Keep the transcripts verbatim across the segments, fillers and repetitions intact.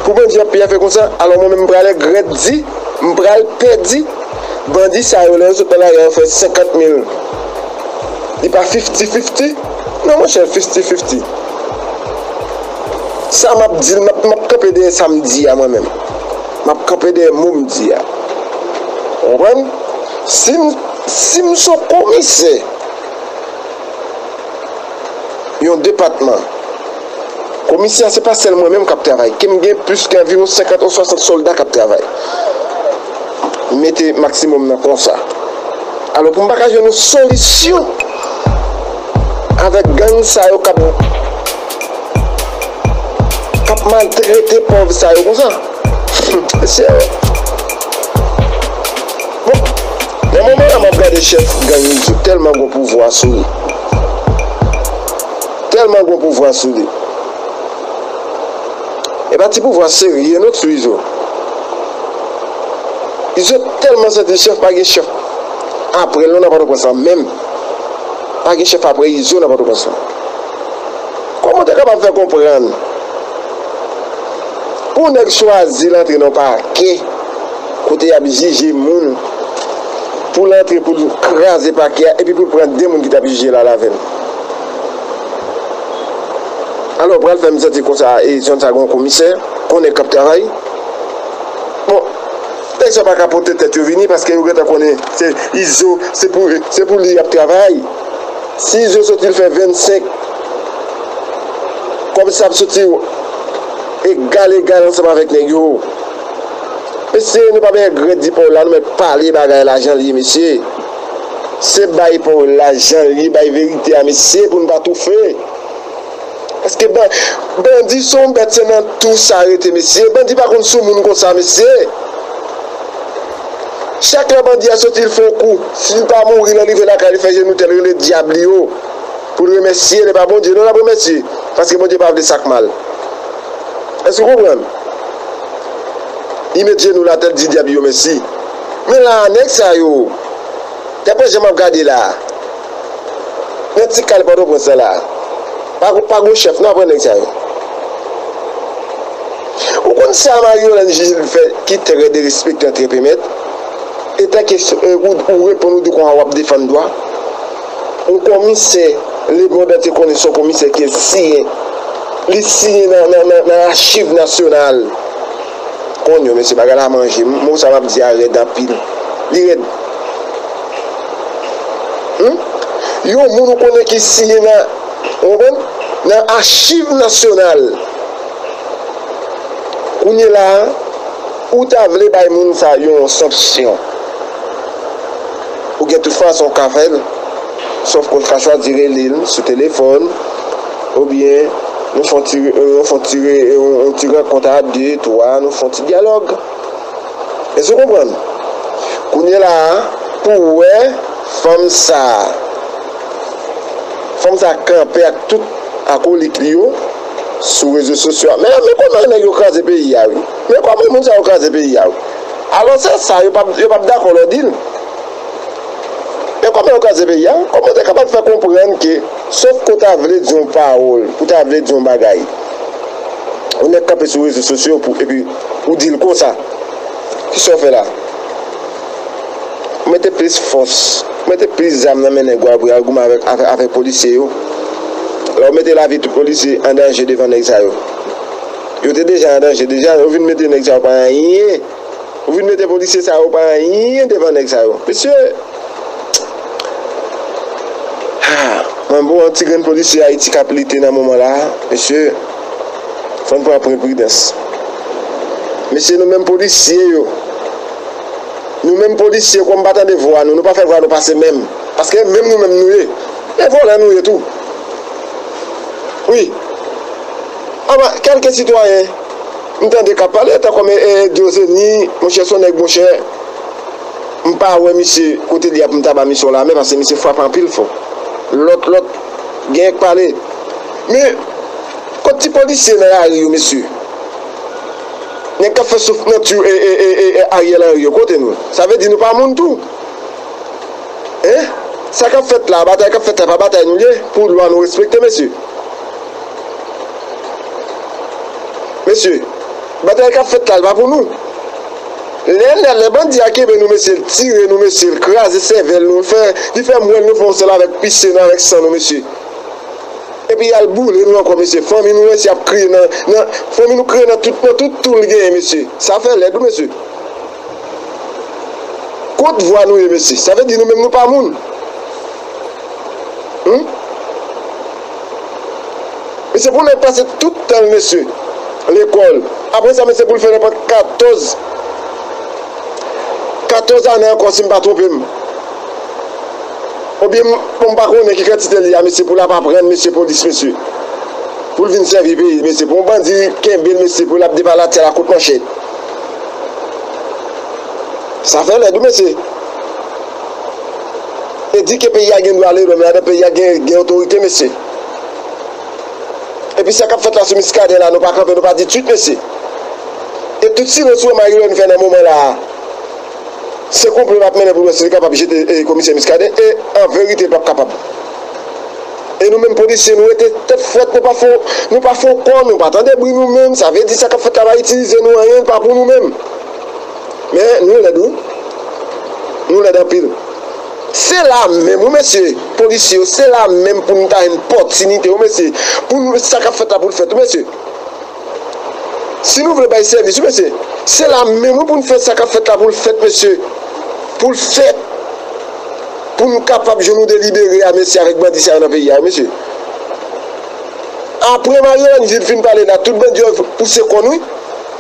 Pou bandi ap pye fè konsa, alò mwen menm m pral grèt di, m pral pèdi. Bandi sa yo, lè yo sot nan lari a, yo fè senkant mil. Li pa fifty fifty? Non, monchè, fifty fifty. Sa m ap di, m ap, m ap kanpe dèyè sa m di a mwen menm. M ap kanpe dèyè mo m di a. Ou konprann? Si m, si m se yon komisè, yon depatman. Komisè a, se pa sèl mwen menm k ap travay. Ke m gen plis ke anviwon senkant ou swasant sòlda k ap travay. M mete maksimòm nan konsa. Alò, pou m pa ka jwenn yon solisyon avèk gang sa yo k ap, k ap maltrete pòv sa yo konsa. Mesye, bon, nan moman la, m ap gade chèf gang Izo, tèlman gen pouvwa sou li. Tèlman gen pouvwa sou li. E pa ti pouvwa serye non k sou Izo. Izo tèlman santi chèf, pa gen chèf apre l non nan Pòtoprens lan menm. Pa gen chèf apre Izo nan Pòtoprens lan. Kòman w te kapab fè konprann pou nèg chwazi l antre nan pakè kote y ap jije moun, pou l antre, pou l kraze pakè a, epi pou l pran de moun ki t ap jije l al avè l? Alò, pral fè m santi konsa, e zòn sa gen yon komisè, gen yon nèg k ap travay. Bon, nèg sa pa ka pote tèt yo vini, paske yo gentan konnen se Izo, se pou, se pou li y ap travay. Si Izo soti l fè vennsenk, kòb sa ap soti egal egal ansanm avèk nèg yo. Mesye, nou pa bezwen grèt di pawòl la, nou mèt pale bagay la jan l ye, mesye. Se bay pawòl la jan l ye, bay verite a, mesye, pou n pa toufe. Paske ban-, bandi se yon bèt, se nan tou sa rete, mesye. Bandi pa konn sou moun konsa, mesye. Chak lè bandi a soti, l fè yon kou. Si l pa mouri, lè l rive lakay, li fè jenou tè l, rele dyab li yo. Pou l remèsye, li pa Bondye non l ap remèsye. Paske Bondye pa vle sa k mal. Èske w konprann? Li met jenou l atè, l di dyab yo mèsi. Men la, nèg sa yo, dapre jan m ap gade la, nan ti kal Pòtoprens lan la, pa, pa gon chèf non apre nèg sa yo. Ou konn sa Marie Yolande Gilles fè ki trè derespektan, trè pèmèt? E tanke, e, ou, ou reponn, ou di konsa w ap defann dwa. Yon komisè, Lebon Dantye konnen se yon komisè ki siyen. Li siyen nan, nan, nan, nan achiv nasyonal. Konn yo, mesye, bagay la manje. Mo sa m ap di a rèd anpil. Li rèd. Hmm? Yon moun ou konnen ki siyen nan, ou konprann? Nan achiv nasyonal. Kounye la a, ou ta vle bay moun sa yo yon sanksyon. Ou gen tout fason w ka fè l, sòf ke w ka chwazi rele l sou telefòn, oubyen nou fè yon ti, yon fè yon ti re-, yon, yon ti rankont a de, twa, nou fè yon ti dyalòg. Èske w konprann? Kounye la a, pou w wè fanm sa a, fanm sa a kanpe ak tout akolit li yo sou rezo sosyo a. Men, men kòman nèg yo kraze peyi a, wi. Men kòman moun sa yo kraze peyi a, wi. Alò, se sa, yo p ap, yo p ap dakò lè w di l. Men kòman yo kraze peyi a? Kòman w te kapab fè konprann ke, sòf ke w ta vle di yon pawòl, ou ta vle di yon bagay, yon nèg kanpe sou rezo sosyo pou, epi ou di l konsa? Kisa w fè la? Ou mete plis fòs, ou mete plis zam nan men nèg yo apre al goumen avèk, avèk, avèk polisye yo. Lè w mete lavi tout polisye an danje devan nèg sa yo. Yo te deja an danje deja, yo vin mete nèg sa yo pa anyen. Ou vin mete polisye sa yo pa anyen devan nèg sa yo. Mesye, ah, mwen bon, yon ti grenn polisye Ayiti k ap lite nan moman la a, mesye, fò n pran anpil pridans. Mesye, nou menm polisye yo, nou menm polisye, kòm m pa tande vwa nou, nou pa fè vwa nou pase menm. Paske menm nou menm nou ye. E vòlè nou ye tou. Wi. Anba, kèlke sitwayen, m tande k ap pale, tankou e, e, Diozeni, monchè, se yon nèg, monchè, m pa wè misye kote li a pou m ta ba misye yon lamen, paske misye frape anpil fò. Lòt, lòt, genyen k pale. Men, kot ti polisye nan lari yo, mesye? Nèg k ap fè souf nan tiyou, e, e, e, e, e, Ariel Henry yo, kote nou? Sa vle di nou pa moun tou? Hein? Sa k ap fèt la, batay k ap fèt la, pa batay nou l ye? Pou lwa nou respekte, mesye. Mesye, Batay k ap fèt la, l pa pou nou. Lè, lè, lè bandi a kenbe nou, mesye, l tire nou, mesye, l kraze sèvèl nou, l fè, li fè mwèl nou fè yon sèl avèk pise nou, avèk san nou, mesye. Epi y al boule nou ankò, mesye. Fanmi nou, mesye, ap kriye nan, nan, fanmi nou kriye nan tout, nan tout twou l genyen, mesye. Sa fè lèd, wi, mesye. Kot vwa nou ye, mesye? Sa vle di nou menm nou pa moun. Hmm? Mesye, pou nèg pase tout tan l, mesye, lekòl. Apre sa, mesye, pou l fè nenpòt katòz, katòz ane ankò, si m pa twonpe m. Oubyen, m, bon, m pa konnen ki kantite li a, mesye, pou l ap aprann, mesye, polis, mesye. Pou l vin sèvi peyi, mesye. Pou yon bandi kenbe l, mesye, pou l ap depale atè la kout manchèt. Sa fè lèd, wi, mesye. E di ke peyi a gen dwa, lelòm ladan, peyi a gen, gen otorite, mesye. Epi sa k ap fèt la sou Miskaden la, nou pa kanpe, nou pa di twit, mesye. E tout silans ou wè Marie Lorraine fè nan moman la a, se konplo l ap mennen pou l wè si li kapab jete, e, komisè Miskaden. E an verite, l p ap kapab. E nou menm polisye, nou rete tèt frèt, nou pa fè, nou pa fè kò, nou pa tande bri nou menm. Sa vle di sa k ap fèt la pa itilize nou anyen, l pa pou nou menm. Men nou lèd, wi. Nou lèd anpil. Se la menm, wi, mesye, polisye yo, se la menm pou nou ta jwenn pòtinite, wi, mesye. Pou nou, sa k ap fèt la pou l fèt, wi, mesye. Si nou vle bay sèvis, wi, mesye, se la menm, wi, pou n fè sa k ap fèt la pou l fèt, mesye. Pou l fèt. Pou n kapab jwenn nou delibere a, mesye, avèk bandi sa yo nan peyi a, wi, mesye. Apre Marie Lorraine Gilles fin pale la, tout bandi yo pouse kòn, wi.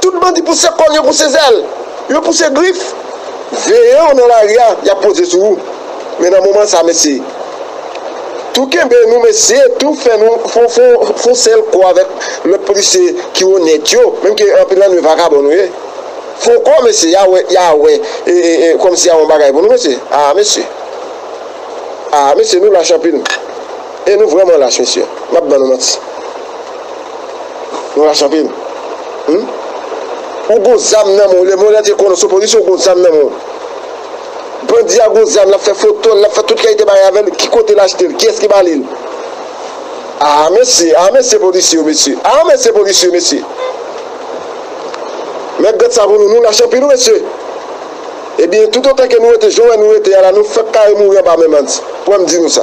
Tout bandi pouse kòn, yo pouse zèl, yo pouse grif. Veye yo nan lari a, y ap poze sou ou. Men nan moman sa, mesye, tou kenbe nou, mesye, tou fè nou fon, fon, fon sèl kò avèk lòt polisye ki onèt yo, menm ke anpil nan nou vakabon nou ye. Fon kò, mesye, y a wè, y a wè, e, e, e, kòmsi y a yon bagay pou nou, mesye. A, mesye. A, mesye, nou lach anpil. E nou vrèman lach, mesye. M ap ban nou manti. Nou lach anpil. Hmm? Ou gon zam nan men w. Lè mwen te konnen w se polisye, ou gon zam nan men w. Bandi a gon zam, l ap fè foto l, l ap fè tout kalite bagay avè l. Ki kote l achte l? Kiyès ki ba li l? A, mesye, a, mesye polisye yo, mesye. A, mesye polisye yo, mesye. Mèt gad sa pou nou, nou lach anpil, wi, mesye. Ebyen, toutotan ke nou rete, jan w wè nou rete a la, nou fèk kare mouri anba men bandi. Pou m di nou sa.